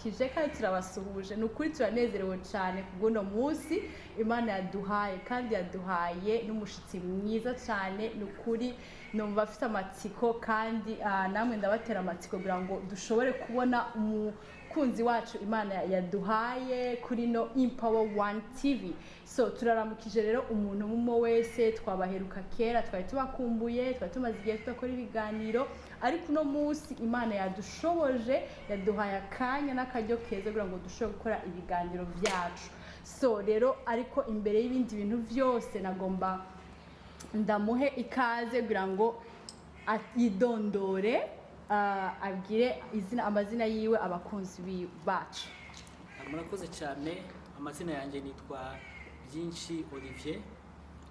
Turabaramukije kandi turabasuhuje. Ni ukuri turanezerewe cyane kubw'uno munsi Imana yaduhaye, kandi yaduhaye n'umushitsi mwiza cyane. Ni ukuri numva afite amatsiko, kandi namwe ndabatera amatsiko kugira ngo dushobore kubona umukunzi wacu Imana yaduhaye kuri no Empower One TV. So turaramukije rero umuntu umwe wese. Twabaheruka kera, twari tubakumbuye, twari tumaze igihe tudakora ibiganiro, ariko uno munsi Imana yadushoboje, yaduhaye akanya n'akaryo keza kugira ngo dushobore gukora ibiganiro byacu. So rero, ariko imbere y'ibindi bintu byose, nagomba ndamuhe ikaze kugira ngo yidondore, abwire izina, amazina yiwe abakunzi bacu. Murakoze cyane. Amazina yanjye nitwa Byinshi Olivier.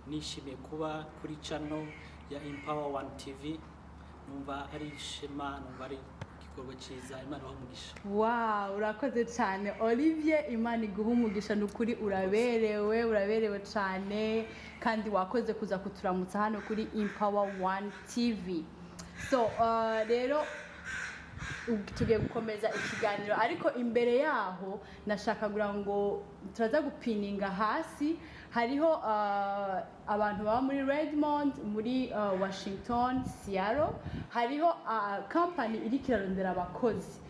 Nishimiye kuba kuri channel ya Empower One TV. Numva ari ishema, numva ari igikorwa cyiza. Imana ibahe umugisha. Wow, urakoze cyane Olivier, Imana iguha umugisha. Ni ukuri uraberewe, uraberewe cyane, kandi wakoze kuza kuturamutsa hano kuri Empower One TV. So rero tugiye gukomeza ikiganiro, ariko imbere yaho nashaka kugira ngo turaza gupininga hasi. Hariho abantu baba muri Redmond, muri Washington, Seattle, hariho company iriko irarondera abakozi.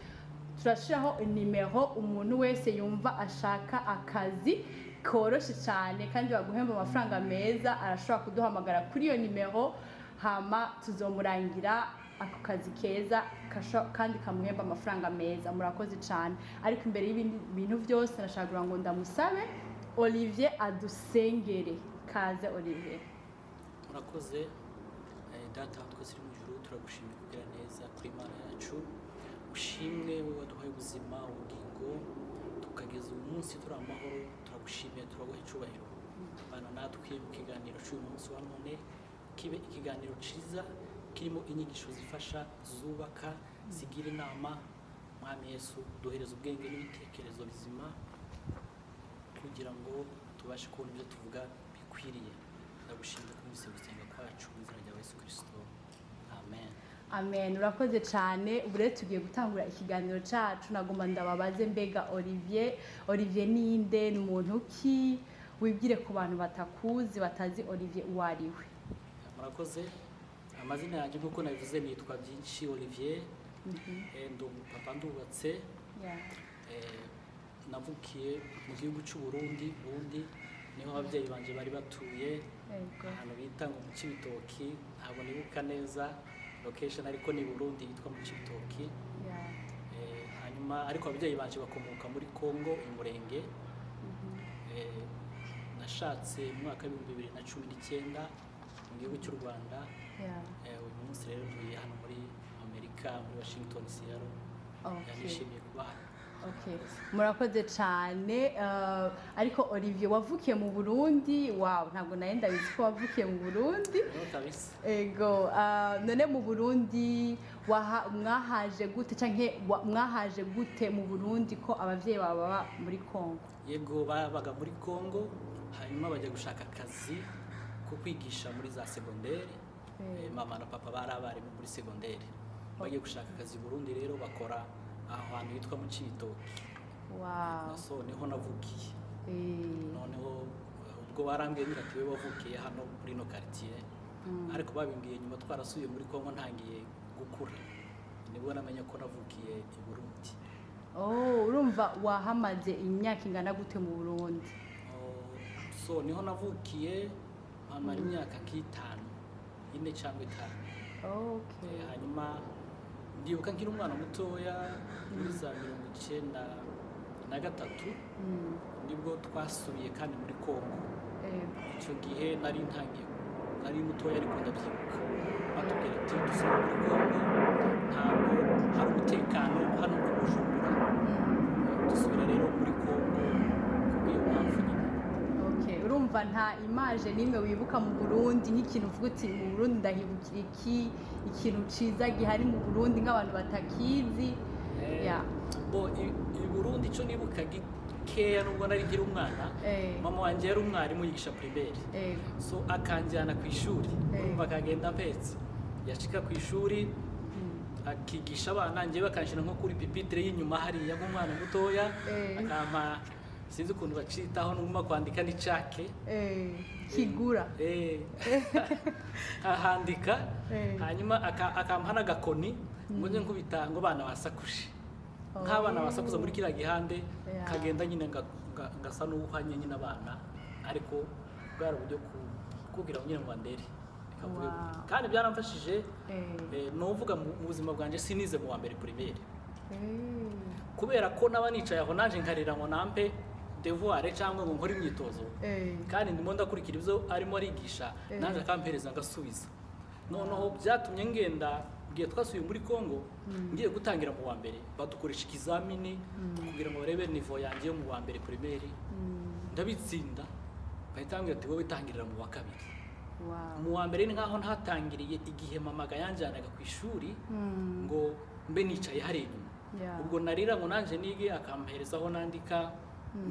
Turashyiraho nimero, umuntu wese yumva ashaka akazi koroshe cyane kandi baguhemba amafaranga meza arashobora kuduhamagara kuri iyo nimero, hama tuzomurangira ako kazi keza kandi kamuhemba amafaranga meza. Murakoze cyane. Ariko imbere y'ibindi bintu byose, nashaka kugira ngo ndamusabe Olivier adusengere. Kaze Olivier. Murakoze. Data wa twese uri mu ijuru, turagushimiye kugira neza kuri Imana yacu. Ushimwe wowe waduhaye ubuzima, ubugingo, tukageza uyu munsi turi amahoro. Turagushimiye, turaguha icyubahiro. Bana natwe mu kiganiro cy'uyu munsi wa none, kibe ikiganiro cyiza kirimo inyigisho zifasha, zubaka, zigira inama. Mwami Yesu, duhereza ubwenge n'ibitekerezo bizima kugira ngo tubashe kubona ibyo tuvuga bikwiriye. Ndagushimira kumvise gusenga kwacu, mu izina rya Yesu Kirisito, amen. Amen. Urakoze cyane. Ubu rero tugiye gutangura ikiganiro cyacu. Nagomba ndababaze, mbega Olivier, Olivier ninde? Ni umuntu ki? Wibwire ku bantu batakuzi, batazi Olivier uwo ari we. Murakoze. Amazina yanjye, nk'uko nabivuze, nitwa Byinshi Olivier. Ndi umupapa, ndubatse. Navukiye mu gihugu cy'u Burundi. Burundi niho ababyeyi banje bari batuye, ahantu bita ngo mu Cibitoki. Ntabwo nibuka neza location, ariko ni Burundi, yitwa mu Cibitoki. Hanyuma ariko ababyeyi banje bakomoka muri Congo, i Murenge. Nashatse mu mwaka wa 2019 mu gihugu cy'u Rwanda. Uyu munsi rero ntuye hano muri Amerika, muri Washington, Seattle. Nishimiye kuba hano. Okay. Murakoze cyane. Ariko Olivier, wavukiye mu Burundi? Wow, ntabwo nawe ndabizi ko wavukiye mu Burundi. Rero kabisa. Ego, none mu Burundi mwahaje gute, canke mwahaje gute mu Burundi ko abavyeyi bawe baba muri Congo? Yego, babaga muri Congo, hanyuma bajya gushaka akazi ko kwigisha muri za segonderi. Mama na papa bari abarimu muri segonderi. Bagiye gushaka akazi i Burundi rero, bakora aho hantu hitwa mu Cibitoki. So niho navukiye. Noneho ubwo barambwiye nyine ati: "We wavukiye hano muri ino quartier." Ariko babimbwiye nyuma twarasubiye muri Congo, ntangiye gukura, nibwo namenye ko navukiye i Burundi. Oh, urumva wahamaze imyaka ingana gute mu Burundi? Oh, so niho navukiye, mpamara imyaka nk'itanu, 4 cyangwa 5. Hanyuma ndibuka nkiri umwana mutoya, muri za 93, nibwo twasubiye kandi muri Congo. Icyo gihe nari ntangiye, nari mutoya, ariko ndabyibuka batubwira ati: "Dusubire muri Congo, ntabwo hari umutekano hano muri Bujumbura." Dusubira rero muri Congo kubw'iyo mpamvu nyine. Okay. Urumva nta image n'imwe wibuka mu Burundi, nk'ikintu uvuga uti: "Mu Burundi ndahibukira iki, ikintu ciza gihari mu Burundi nk'abantu batakizi"? Bo i Burundi icyo nibuka gikeya, nubwo nari nkiri umwana, mama wanjye yari umwarimu yigisha primaire, so akanjyana ku ishuri. Urumva akagenda mpetse, yashika ku ishuri Akigisha abana, njyewe bakanshyira nko kuri pupitre y'inyuma hariya nk'umwana mutoya, akampa, sinzi ukuntu bacitaho, n'uguma kwandika n'icake. Kigura. Nkahandika. Hanyuma akampa n'agakoni ngo njye nkubita ngo abana basakuje, nk'abana basakuza muri kiriya gihande. Kagenda nyine ngasa n'uhanye nyine abana, ariko bwari uburyo kugira ngo nyine ngo andere. Reka mvuge gutyo. Kandi byaramfashije. Nuvuga mu buzima bwanjye sinize mu wa mbere primaire, kubera ko naba nicaye aho naje nkarira ngo nampe devoir cyangwa ngo nkore imyitozo, kandi ndimo ndakurikira ibyo arimo arigisha, naje akampereza ngasubiza. Noneho byatumye ngenda, igihe twasubiye muri Congo ngiye gutangira mu wa mbere, badukoresha ikizamini kugira ngo barebe niveau yanjye yo mu wa mbere primaire. Ndabitsinda, bahita bambwira ati: "Wowe tangirira mu wa kabiri." Mu wa mbere ni nkaho ntatangiriye igihe mamaga yanjyanaga ku ishuri ngo mbe nicaye hari inyuma. Ubwo narira ngo nanjye nige, akampereza aho nandika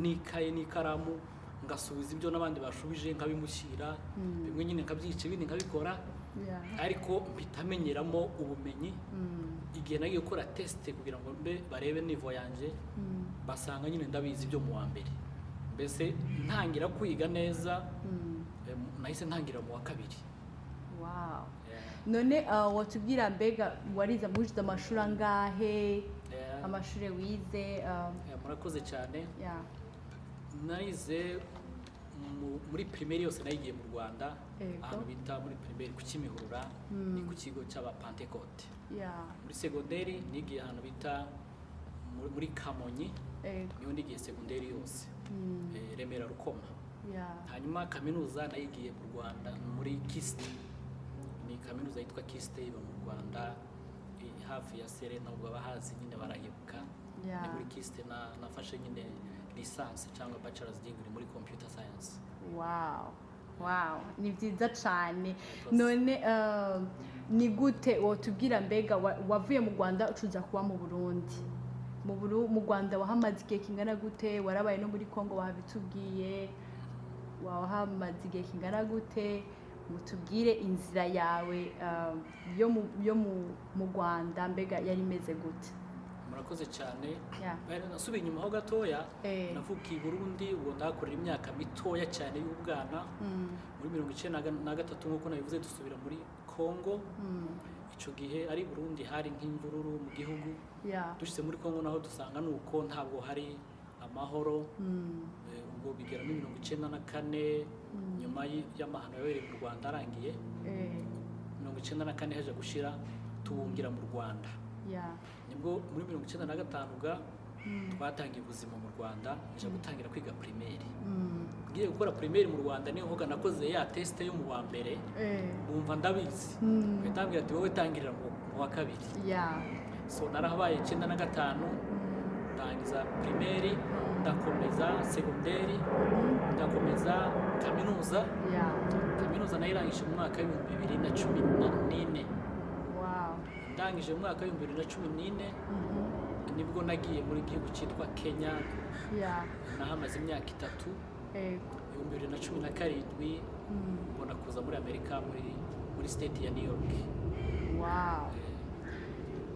n'ikaye n'ikaramu, ngasubiza ibyo n'abandi bashubije nkabimushyira. Bimwe nyine nkabyica, ibindi nkabikora, ariko mpita menyeramo ubumenyi. Igihe nagiye gukora test kugira ngo mbe barebe niveau yanjye, basanga nyine ndabizi ibyo mu wa mbere. Mbese ntangira kwiga neza, nahise ntangira mu wa kabiri. None watubwira mbega warize mwize amashuri angahe? Amashuri wize? Yeah, murakoze cyane. Narize muri primaire yose nayigiye mu Rwanda, ahantu bita muri primaire ku Kimihurura, ni ku kigo cy'Abapantekote. Muri segonderi nigiye ahantu bita muri Kamonyi, niho nigiye segonderi yose, Remera Rukoma. Hanyuma kaminuza nayigiye mu Rwanda muri KIST, ni kaminuza yitwa KIST iba mu Rwanda, hafi ya Serena, ubwo abahazi nyine barahibuka. Ni muri KIST nafashe nyine licence cyangwa bachelor's degree muri computer science. Wow, ni byiza cyane. None ni gute wotubwira mbega wavuye mu Rwanda ucuza kuba mu Burundi? Mu Rwanda wahamaze igihe kingana gute? Warabaye no muri Congo, wabitubwiye. Wahamaze igihe kingana gute? Mutubwire inzira yawe yo mu Rwanda, mbega yari imeze gute? Murakoze cyane. Nasubiye inyuma ho gatoya. Navukiye i Burundi, ubwo ndahakorera imyaka mitoya cyane y'ubwana. Muri 93, nk'uko nabivuze, dusubira muri Congo. Icyo gihe ari i Burundi hari nk'imvururu mu gihugu. Dushyize muri Congo naho dusanga ni uko, ntabwo hari amahoro. Ubwo bigera muri 94, nyuma y'amahano yabereye mu Rwanda arangiye, 94 haje gushira tubungira mu Rwanda. Nibwo muri 95 ga twatangiye ubuzima mu Rwanda, nja gutangira kwiga primaire. Ngiye gukora primaire mu Rwanda niho hoga nakoze ya test yo mu wa mbere, bumva ndabizi, bahita bambwira ati: "Wowe tangirira mu wa kabiri." So narahabaye 95, ndangiza primaire, ndakomeza segonderi, ndakomeza kaminuza. Kaminuza nayirangije mu mwaka wa 2014. Ndangije mu mwaka wa 2014, nibwo nagiye muri gihugu cyitwa Kenya. Nahamaze imyaka 3. 2017 mbona kuza muri Amerika, muri state ya New York.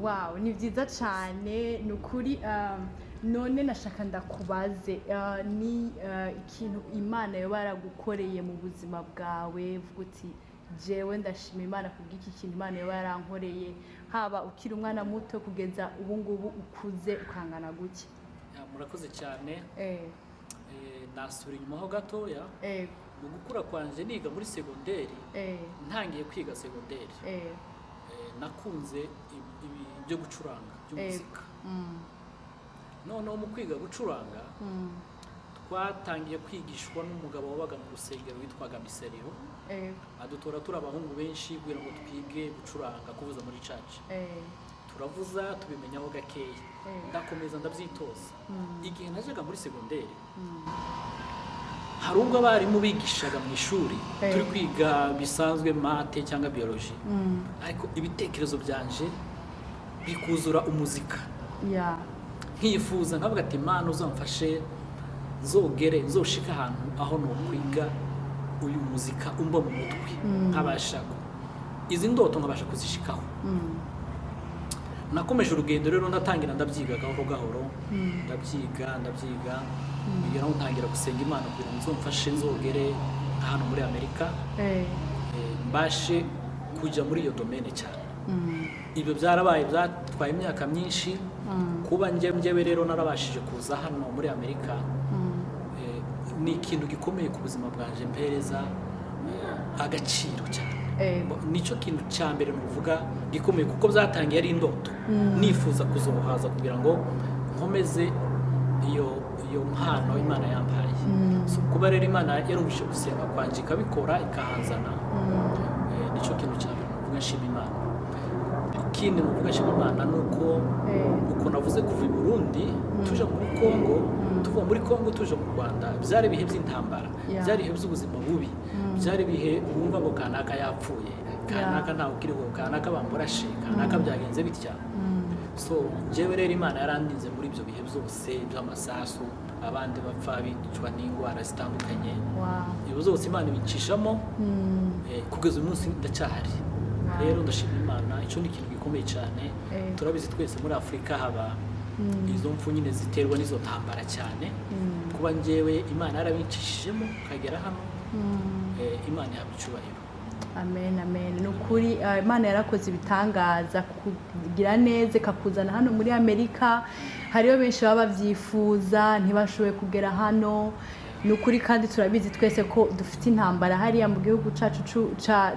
Wow, ni byiza cyane ni ukuri. None nashaka ndakubaze, ni ikintu Imana yoba yaragukoreye mu buzima bwawe, vuga uti: "Jewe ndashima Imana kubw'iki kintu Imana yoba yarankoreye," haba ukiri umwana muto kugeza ubu ngubu ukuze ukangana gutya. Yeah, murakoze cyane. Nasubira inyuma ho gatoya. Mu gukura kwanje niga muri segonderi, ntangiye kwiga segonderi, nakunze ibi byo gucuranga by'umuzika. Noneho mu kwiga gucuranga, twatangiye kwigishwa n'umugabo wabaga mu rusengero witwaga Miseriro. Adutora turi abahungu benshi kugira ngo twige gucuranga, kuvuza muri church. Turavuza, tubimenyaho gakeya. Ndakomeza ndabyitoza. Igihe najyaga muri segonderi, hari ubwo abarimu bigishaga mu ishuri, turi kwiga bisanzwe math cyangwa biology, ariko ibitekerezo byanje bikuzura umuzika, nkifuza nkavuga ati: "Imana uzamfashe nzogere nzoshike ahantu aho nokwiga uyu muzika umba mu mutwe, nkabasha izi ndoto nkabasha kuzishikaho." Nakomeje urugendo rero, ndatangira ndabyiga gahoro gahoro, ndabyiga, ndabyiga, bigeraho ntangira gusenga Imana kugira ngo nzomfashe nzogere nka hano muri Amerika, mbashe kujya muri iyo domaine cyane. Ibyo byarabaye, byatwaye imyaka myinshi. Kuba njyewe rero narabashije kuza hano muri Amerika, ni ikintu gikomeye ku buzima bwanjye, mpereza agaciro cyane. Nicyo kintu cya mbere nuvuga gikomeye, kuko byatangiye ari indoto, nifuza kuzohaza kugira ngo nkomeze iyo mpano Imana yampaye. So, kuba rero Imana yarumvise gusenga kwanjye, ikabikora, ikahanzana, nicyo kintu cya mbere nuvuga nshima Imana. Ikindi nuvuga nshima Imana ni uko uko navuze, kuva i Burundi tuje muri Congo, tuva muri Congo tuje mu Rwanda, byari ibihe by'intambara, byari ibihe by'ubuzima bubi, byari ibihe wumva ngo kanaka yapfuye, kanaka ntawe ukiriho, kanaka bamurashe, kanaka byagenze bitya. So njyewe rero Imana yarandinze muri ibyo bihe byose by'amasasu, abandi bapfa bicwa n'indwara zitandukanye. Ibyo byose Imana ibicishamo, kugeza uyu munsi ndacyahari. Rero ndashima Imana, icyo ni ikintu gikomeye cyane. Turabizi twese, muri Afurika haba izo mfu nyine ziterwa n'izo ntambara cyane. Kuba njyewe Imana yarabicishijemo ukagera hano, Imana ihabwa icyubahiro. Amen, amen. Ni ukuri, Imana yarakoze ibitangaza kugira neza, ikakuzana hano muri Amerika. Hariyo benshi baba babyifuza ntibashoboye kugera hano, ni ukuri. Kandi turabizi twese ko dufite intambara hariya mu gihugu cyacu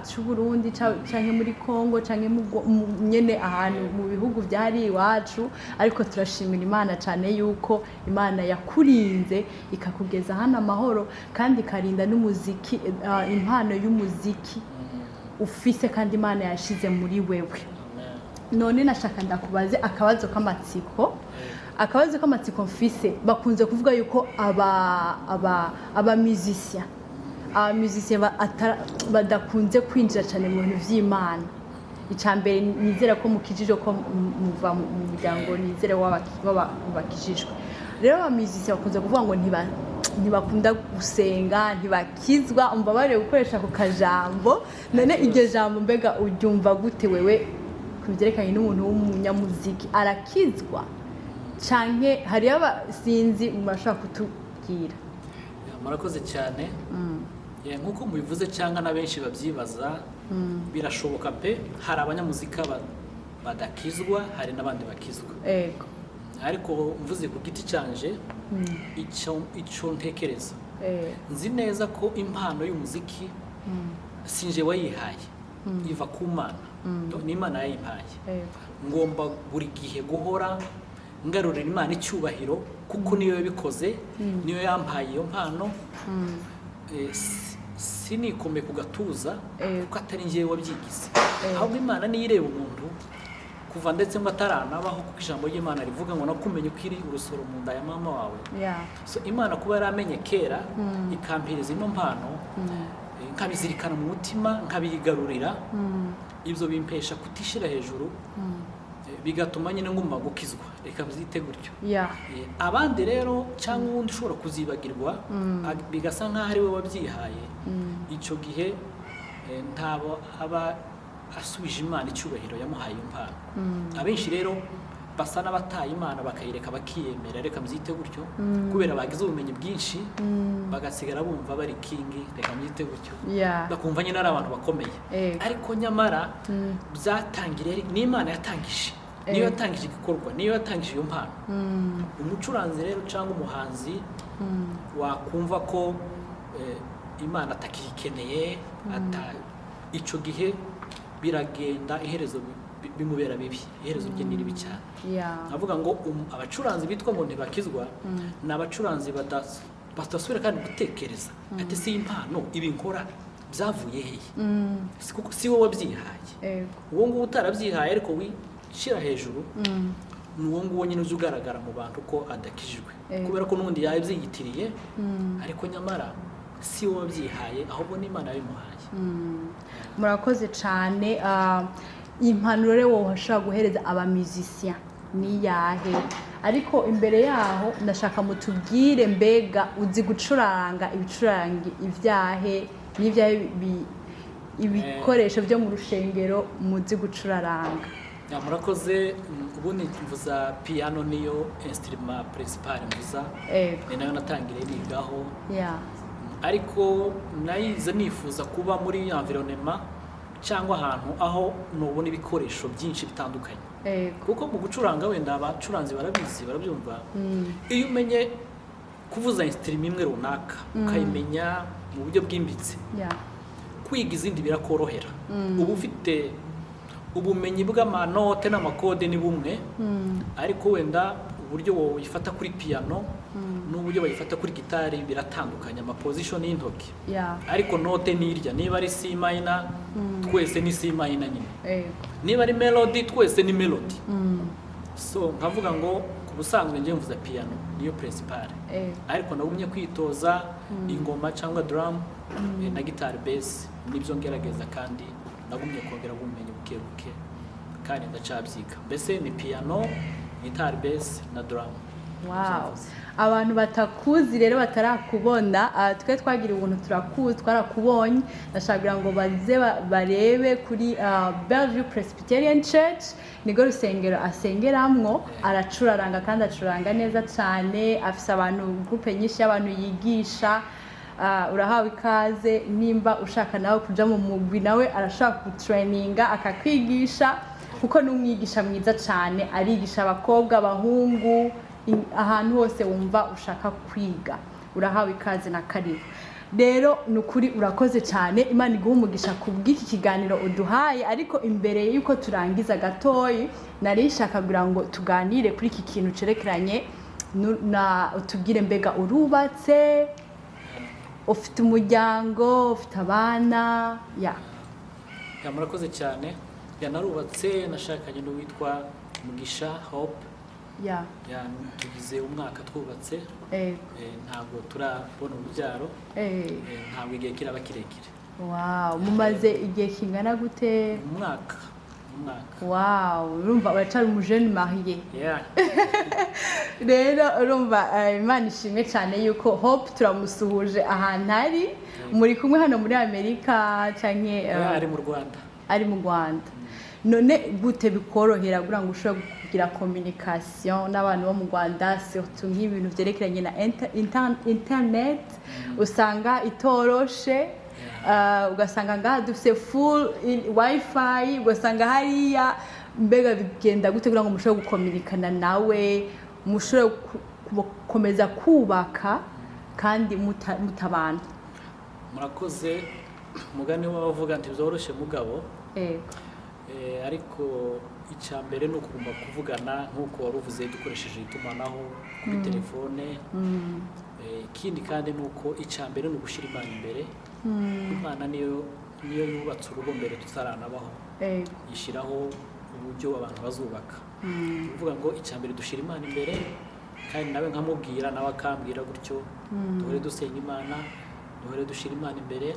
c'u Burundi, canke muri Congo, canke nyene ahantu mu bihugu byari iwacu. Ariko turashimira Imana cyane yuko Imana yakurinze ikakugeza hano amahoro, kandi ikarinda n'umuziki, impano y'umuziki ufise kandi Imana yashize muri wewe. Amen. None nashaka ndakubaze akabazo k'amatsiko. Akabazo k'amatsiko mfise, bakunze kuvuga yuko aba musiciens, aba musiciens badakunze kwinjira cyane mu bintu vy'Imana. Icya mbere, nizera ko mukijijwe, ko muva mu muryango nizere w'abakijijwe. Rero aba musiciens bakunze kuvuga ngo ntibakunda gusenga, ntibakizwa. Umva bari gukoresha ako kajambo. None iryo jambo mbega uryumva gute wewe ku byerekanye n'umuntu w'umunyamuziki? Arakizwa canke hariyo aba, sinzi, murashobora kutubwira? Ya, murakoze cyane. Ya, nk'uko mubivuze cyangwa na benshi babyibaza, birashoboka pe, hari abanyamuzika badakizwa, hari n'abandi bakizwa. Ariko mvuze ku giti cyanje, icyo ntekereza, nzi neza ko impano y'umuziki sinje wayihaye, iva ku Mana, ni Imana yayimpaye. Ngomba buri gihe guhora ngarurira Imana icyubahiro, kuko niyo yabikoze, niyo yampaye iyo mpano. Sinikome ku gatuza, kuko atari njyewe wabyigize, ahubwo Imana niyo ireba umuntu kuva ndetse ngo ataranabaho, kuko ijambo ry'Imana rivuga ngo nakumenye ukiri urusoro mu nda ya mama wawe. So Imana kuba yaramenye kera, ikampereza ino mpano, nkabizirikana mu mutima, nkabiyigarurira, ibyo bimpesha kutishyira hejuru, bigatuma nyine ngomba gukizwa, reka mbyite gutyo. Abandi rero cyangwa uwundi ushobora kuzibagirwa, bigasa nk'aho ari we wabyihaye, icyo gihe ntabo aba asubije Imana icyubahiro yamuhaye iyo mpano. Abenshi rero basa n'abataye Imana, bakayireka, bakiyemera, reka mbyite gutyo, kubera bagize ubumenyi bwinshi, bagasigara bumva bari king, reka mbyite gutyo, bakumva nyine ari abantu bakomeye. Ariko nyamara byatangiriye ni Imana yatangije, niyo yatangije igikorwa, niyo yatangije iyo mpano. Umucuranzi rero cyangwa umuhanzi wakumva ko Imana atakiyikeneye, icyo gihe biragenda, iherezo bimubera bibi, iherezo rye ni ribi cyane. Avuga ngo abacuranzi bitwa ngo ntibakizwa ni abacuranzi badasubira kandi gutekereza ati: "Si impano, ibi nkora byavuye hehe?" Si kuko si wowe wabyihaye. Uwo nguwo utarabyihaye ariko wishyira hejuru, ni uwo nguwo nyine uzi ugaragara mu bantu ko adakijijwe, kubera ko n'ubundi yabyiyitiriye, ariko nyamara si wowe wabyihaye, ahubwo ni Imana yabimuhaye. Murakoze cyane. Impanuro rero wowe ushobora guhereza aba musiciens ni yahe? Ariko imbere yaho ndashaka mutubwire, mbega uzi gucuranga ibicurangi ibyahe n'ibyahe, ibikoresho byo mu rushengero muzi gucuraranga? Ya, murakoze. Ubundi mvuza piano, niyo instrument principal mvuza. Ni nayo natangiriye nigaho. Ariko nayize nifuza kuba muri environnement cyangwa ahantu aho nubona ibikoresho byinshi bitandukanye, kuko mu gucuranga, wenda abacuranzi barabizi, barabyumva, iyo umenye kuvuza instrument imwe runaka, ukayimenya mu buryo bwimbitse, kwiga izindi birakorohera. Uba ufite ubumenyi bw'amanote n'amakode ni bumwe, ariko wenda uburyo woyifata kuri piano n'uburyo bayifata kuri gitari biratandukanye, amaposition y'intoki. Ariko note nirya, niba ari C minor, twese ni C minor nyine. Niba ari melody, twese ni melody. So nkavuga ngo ku busanzwe njye mvuza piano, niyo principal, ariko nagumye kwitoza ingoma cyangwa drum na guitar bass, nibyo ngerageza, kandi nagumye kongera ubumenyi buke buke kandi ndacabyiga. Mbese ni piano, guitar bass na drum. Wow. Abantu batakuzi rero, batarakubona, twe twagira ubuntu turakuzi, twarakubonye. Ndashaka kugira ngo baze barebe kuri Bellevue Presbyterian Church, nirwo rusengero asengeramwo. Aracuraranga kandi acuranga neza cyane, afise abantu, groupe nyinshi y'abantu yigisha. Urahawe ikaze nimba ushaka nawe kuja mu mugwi, nawe arashaka kutraininga akakwigisha, kuko ni umwigisha mwiza cyane. Arigisha abakobwa, abahungu, ahantu hose wumva ushaka kwiga, urahawe ikaze na karibu. Rero ni ukuri urakoze cyane, Imana iguha umugisha ku bw'iki kiganiro uduhaye. Ariko imbere y'uko turangiza gatoyi, nari nshaka kugira ngo tuganire kuri iki kintu cerekeranye na utubwire, mbega urubatse, ufite umuryango, ufite abana ya? Ya, murakoze cyane. Ya, narubatse, nashakanye n'uwitwa Mugisha Hope. Ya, tugize umwaka twubatse. Ntabwo turabona urubyaro. Ntabwo igihe kiraba kirekire. Wow, mumaze igihe kingana gute? Umwaka, umwaka. Wow, urumva uracyari umujene marié. Yeah. Rero urumva, Imana ishimwe cyane yuko Hope turamusuhuje ahantu ari. Muri kumwe hano muri Amerika canke Yeah, ari mu Rwanda. Ari mu Rwanda. None gute bikorohera kugira ngo ushobore kugira communication n'abantu bo mu Rwanda, surtout nk'ibintu vyerekeranye na internet usanga itoroshe? Ugasanga ngaha dufise full wifi, ugasanga hariya, mbega bigenda gute kugira ngo mushobore gukominikana nawe, mushobore gukomeza kubaka kandi mutabana? Murakoze. Umugani w'abavuga ntibyoroshye mugabo. Ariko icya mbere ni ukugomba kuvugana nk'uko wari uvuze, dukoresheje itumanaho kuri telefone. Ikindi kandi ni uko icya mbere ni ugushyira Imana imbere. Imana niyo yubatse urugo mbere tutaranabaho, ishyiraho uburyo abantu bazubaka. Ni ukuvuga ngo icya mbere dushyira Imana imbere, kandi nawe nkamubwira, nawe akambwira gutyo, duhore dusenga Imana, duhore dushyira Imana imbere.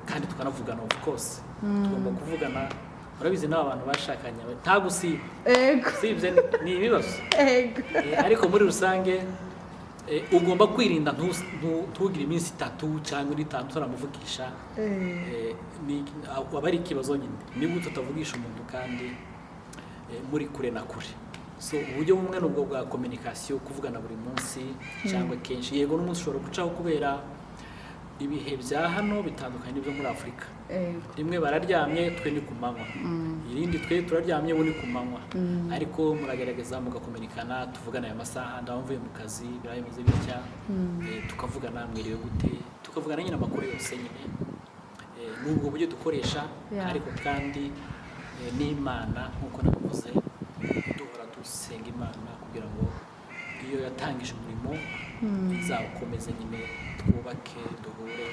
Kandi tukanavugana, of course tugomba kuvugana. Urabizi n'aba bantu bashakanye nta gusiba, usibye ni ibibazo. Ariko muri rusange ugomba kwirinda ntugire iminsi 3 cyangwa 5 utaramuvugisha. Aba ari ikibazo nyine niba tutavugisha umuntu kandi muri kure na kure. So uburyo bumwe ni ubwo bwa communication, kuvugana buri munsi cyangwa kenshi. Yego, n'umunsi ushobora gucaho kubera ibihe bya hano bitandukanye n'ibyo muri Afurika. Rimwe bararyamye, twe ni ku manywa, irindi twe turaryamye, bo ni ku manywa. Ariko muragerageza mugakominikana, tuvugana aya masaha ndaba mvuye mu kazi, biraba bimeze bitya. Tukavugana, mwiriwe gute, tukavugana nyine amakuru yose nyine. Ni ubwo buryo dukoresha. Ariko kandi n'Imana, nk'uko nabivuze, duhora dusenga Imana kugira ngo iyo yatangije umurimo izawukomeze nyine, twubake, duhure,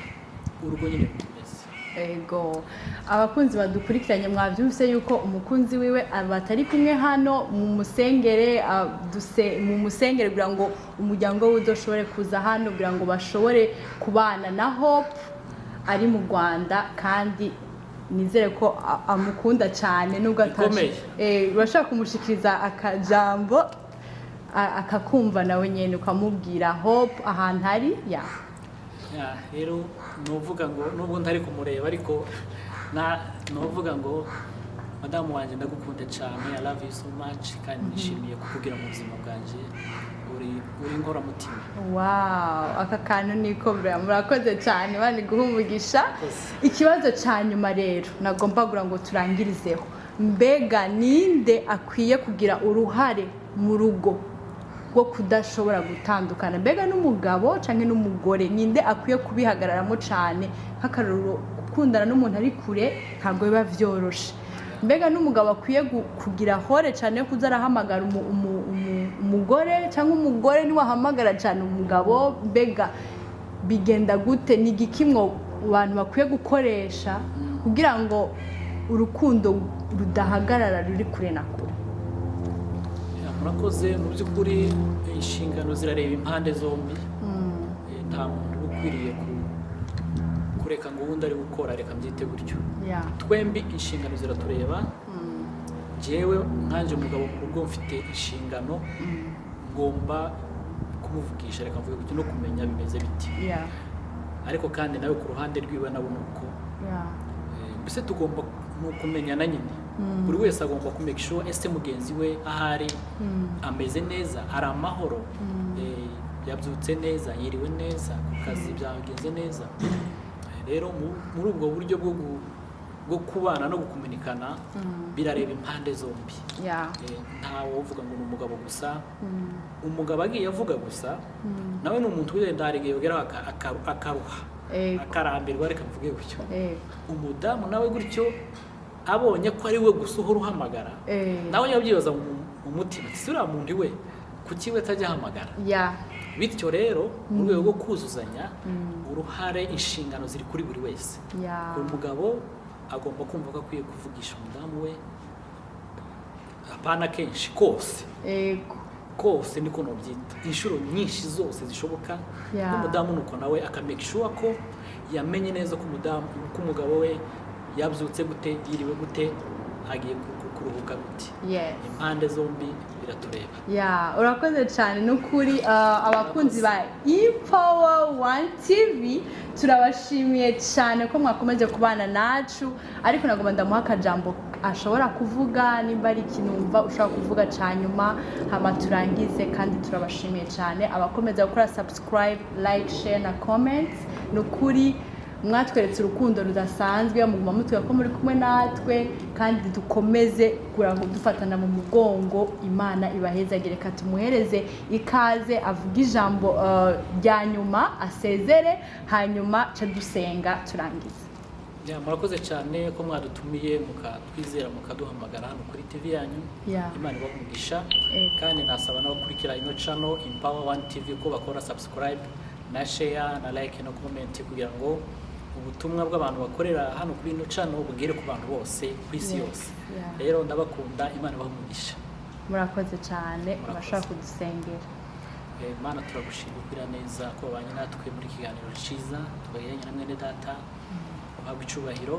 urugo nyine rukomeze. Ego, abakunzi badukurikiranye mwabyumvise yuko umukunzi wiwe batari kumwe hano. Mu musengere, mu musengere kugira ngo umuryango we udoshobore kuza hano, kugira ngo bashobore kubana na Hope ari mu Rwanda, kandi nizere ko amukunda cyane nubwo Bikomeye. Urashobora kumushikiriza akajambo, akakumva nawe nyene, ukamubwira Hope ahantu ari ya. Ya, rero nuvuga ngo nubwo ntari kumureba, ariko na nuvuga ngo Madamu wanjye, ndagukunda cyane, I love you so much, kandi nishimiye kukugira mu buzima bwanjye. Uri inkoramutima. Wow, aka kantu niko murakoze cyane, Imana iguhe umugisha. Murakoze. Ikibazo cya nyuma rero nagomba kugira ngo turangirizeho: mbega ninde akwiye kugira uruhare mu rugo rwo kudashobora gutandukana? Mbega n'umugabo cyangwa n'umugore, ninde akwiye kubihagararamo cyane? Nk'akarorero, gukundana n'umuntu ari kure ntabwo biba byoroshe. Mbega n'umugabo akwiye kugira hore cyane yo kuza arahamagara umugore, cyangwa umugore niwe ahamagara cyane umugabo? Mbega bigenda gute? Ni igiki mwo abantu bakwiye gukoresha kugira ngo urukundo rudahagarara ruri kure na kure? Yeah, murakoze. Mu by'ukuri inshingano zirareba impande zombi. Nta muntu uba ukwiriye kureka ngo uwundi ari gukora, reka mbyite gutyo. Twembi inshingano ziratureba. Njyewe nkanjye umugabo mu rugo mfite inshingano, ngomba kumuvugisha, reka mvuge gutyo, no kumenya bimeze biti. Ariko kandi nawe ku ruhande rwiwe nabo ni uko. Mbese tugomba ni ukumenyana nyine. Buri wese agomba kumake sure ese mugenzi we ahari ameze neza, ari amahoro, yabyutse neza, yiriwe neza, ku kazi byagenze neza. Rero muri ubwo buryo bwo kubana no gukominikana birareba impande zombi. Ntawe uvuga ngo ni umugabo gusa. Umugabo agiye avuga gusa, nawe ni umuntu wenda hari igihe ugeraho akaruha, akarambirwa, reka mvuge gutyo. Umudamu nawe gutyo, abonye ko ari we gusa uhora uhamagara, nawe yabyibaza mu mutima ati: "Si uriya muntu we, kuki we atajya ahamagara?" Bityo rero mu rwego rwo kuzuzanya, uruhare, inshingano ziri kuri buri wese. Umugabo agomba kumva ko akwiye kuvugisha umudamu we, apana kenshi kose, kose niko nobyita, inshuro nyinshi zose zishoboka. N'umudamu nuko nawe akamake sure ko yamenye neza ko umudamu, ko umugabo we yabyutse gute, yiriwe gute, agiye kuruhuka gute. Impande zombi biratureba. Yeah, urakoze cyane n'ukuri. Abakunzi ba Empower One TV, turabashimiye cyane ko mwakomeje kubana nacu, ariko nagomba ndamuha akajambo ashobora kuvuga nimba ari ikintu wumva ushobora kuvuga cya nyuma, hama turangize. Kandi turabashimiye cyane abakomeza gukora subscribe, like, share na comment. Ni ukuri mwatweretse urukundo rudasanzwe, muguma mutwereka ko muri kumwe natwe, kandi dukomeze kugira ngo dufatana mu mugongo. Imana ibahezagire. Reka tumuhereze ikaze avuge ijambo rya nyuma, asezere, hanyuma ca dusenga turangize. Yeah, murakoze cyane ko mwadutumiye, mukatwizera, mukaduhamagara hano kuri TV yanyu. Imana ibahe umugisha. Kandi nasaba n'abakurikira ino channel Empower One TV ko bakora subscribe na share na like no comment, kugira ngo ubutumwa bw'abantu bakorera hano kuri ino channel bugere ku bantu bose ku isi yose. Rero ndabakunda, Imana ibahe umugisha. Murakoze cyane. Murakoze. Murashobora kudusengera. Mana, turagushima ukwira neza ko wabanye natwe muri kiganiro cyiza twagiranye na mwene data. Uhabwe icubahiro.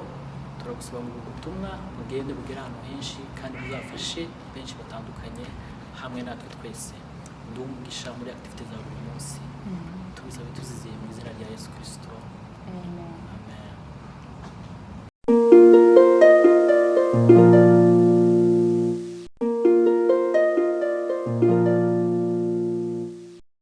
Turagusaba ngo ubu butumwa bugende bugere ahantu henshi kandi buzafashe benshi batandukanye hamwe natwe twese. Uduhe umugisha muri activité za buri munsi. Tubisabe tuziziye mu izina rya Yesu Kirisito. Amen. Amen.